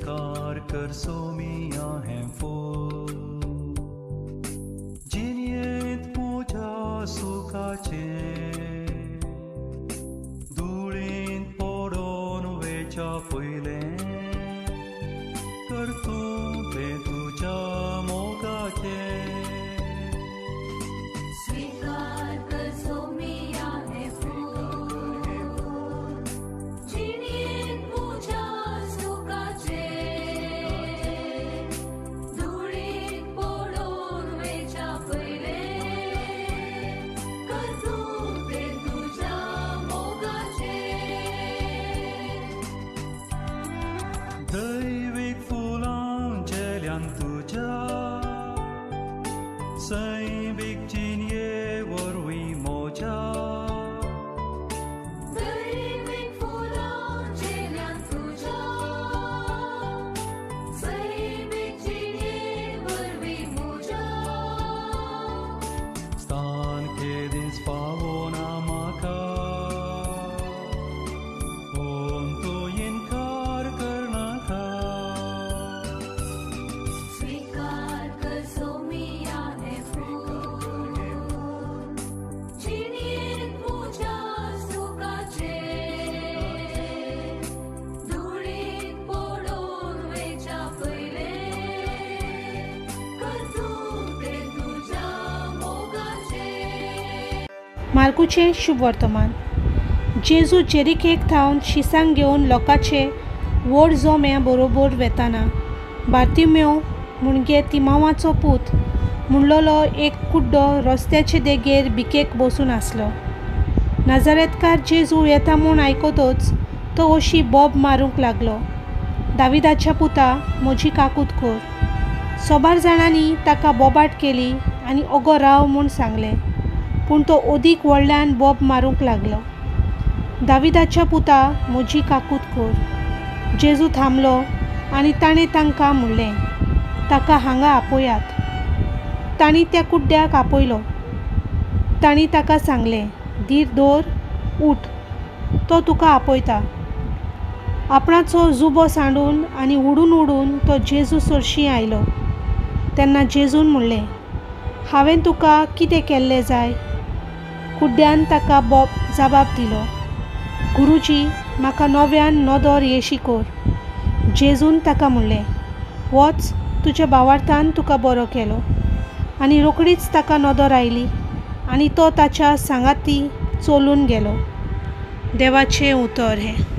स्वीकार कर सोमिया हें फूल जिणयेंत म्हज्या सुखाचें धुळींत पडोन वेच्या पयलें कर तूं तें तुज्या मोगाचें. स्वीकार कर सोमिया हें फूल जिणयेंत म्हज्या सुखाचें धुळींत पडून वेच्या पयलें कर तूं तें तुज्या मोगाचें. दैवीक फुलां झेल्यान तुज्या सैमीक जिणये वरवीं म्हज्या दैवीक फुलां झेल्यान तुज्या सैमीक जिणये वरवीं म्हज्या स्थान केदींच पावना म्हाका पूण तूं इनकार करनाका. स्वीकार कर सोमिया हें फूल जिणयेंत म्हज्या सुखाचें धुळींत पडून वेच्या पयलें कर तूं तें तुज्या मोगाचें. मार्कुचें शुभ वर्तमान. जेजू जेरिकेक थावन शिसांक घेवन लोकांचे व्हड जोम्या बरोबर वेताना बार्तिम्यो म्हणजे तिमावाचो पूत म्हणलेलो एक कुड्डो रस्त्याचे देगेर भिकेक बसून आसलो. नाजारेतकार जेजू येता म्हूण आयकतच तो अशी बोब मारूंक लागलो, दाविदाच्या पुता, म्हजी काकूत कर. सोबार जाणांनी ताका बोबाट केली आनी ओगो राव म्हूण सांगलें, पूण तो अदीक व्हडल्यान बोब मारूंक लागलो, दाविदाच्या पुता, म्हजी काकूत कर. जेजू थांबलो आनी ताणें तांकां म्हणलें, ताका हांगा आपोयात. तांणी त्या कुड्ड्याक आपयलो. तांणी ताका सांगलें, धीर दवर, उठ, तो तुका आपयता. आपणाचो जुबो सांडून आनी उडून उडून तो जेजू सरशीं आयलो. तेन्ना जेजून म्हणलें, हांवें तुका कितें केल्लें जाय? कुड्ड्यान ताका बोब जबाब दिलो, गुरुजी, म्हाका नव्यान नदर येशी कर. जेजून ताका म्हणलें, वच, तुज्या भावार्थान तुका बरो केलो. आनी रोखडीच ताका नदर आयली आनी तो ताच्या सांगाती चलून गेलो. देवाचें उतर हें.